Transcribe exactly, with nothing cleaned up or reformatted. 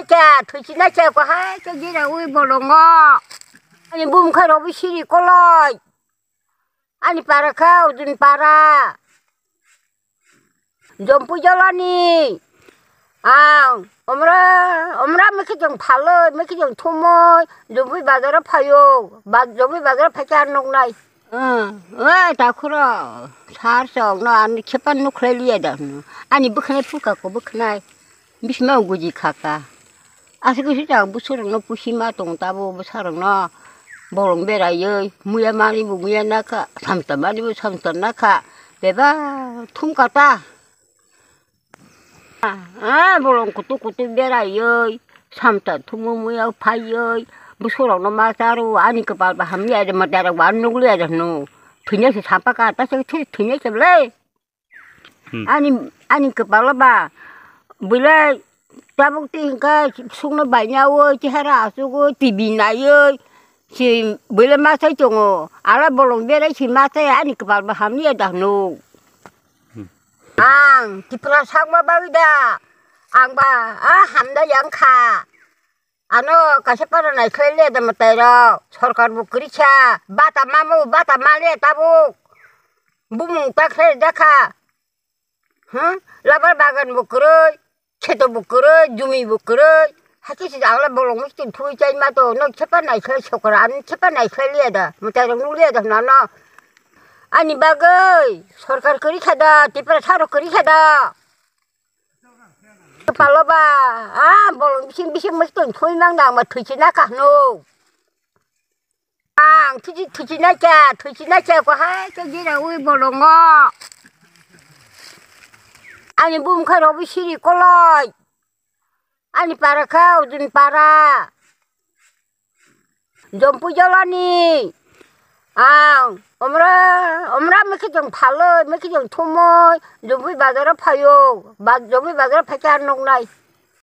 Khe thwichina khe ko hai khe jira ui bolongo. Ani bumkha robi siri koloi. Ani para kha ujin para. Jompu jolani. Ang omra omra mekhe jong phaloi mekhe jong thumoi jompu bazaro phayo. Ba jompu bazaro phaikhe ar noknai. Oi takhuro sar chok no ani khepan nukhlai liya da hwno. Ani bwkhanai phuka ko bwkhanai. Bisma guji khaka. Aswk se chang bwsarokno pusi ma tong tabo bwsarokno bolong beraioi muya mani bo muya nakha samta mani bo samta nakha beba thumkata. Ah, bolong kutu kutu beraioi samta thumu muya phaioi bwsarokno ma charo ani kwpal ba hamya de mata rok ba nukliya de hwno. Thwinai se sapaka ta se thwinai se le. Hmm. Ani ani kwpalo ba bwlai tabuk twi hwnkhe sukno bainyaui chehara achugwi T V naiwi se bwlai masai tongo. Ala bolong berai se masai ani kwpal ba hamya da hwno. Hmm. Ang Tripura sakma bagwi da ang ba a hamda yang kha. Ano kaisa para naikhlai le da mwtai rok, sorkar bo kwrwi kha, bata mamo bata male tabuk. Bumung ta khlai da kha. Huh? Labar bagan bo kwrwi, kheto bo kwrwi, jumi bo kwrwi. Hakhe se jagla bolong misti thui chai ma to, no sepa naikhlai sorkar, ani sepa naikhlai le da, mwtai rok nuk le da nono. Ani bagwi sorkar kwrwi kha da, Tripura sarok kwrwi kha da. Palo ba, ah, bolong bising bising mesti tong thui mang dang ma thui china ka no. Ang thui thui china kya, thui china kya ko hai ke jira ui bolongo. Ani bumkha robi siri koloi. Ani para kha ujin para. Jompu jolani. Ang omra omra mekhe jong phaloi mekhe jong thumoi jompu bazaro phayo. Ba jompu bazaro phaikhe ar noknai.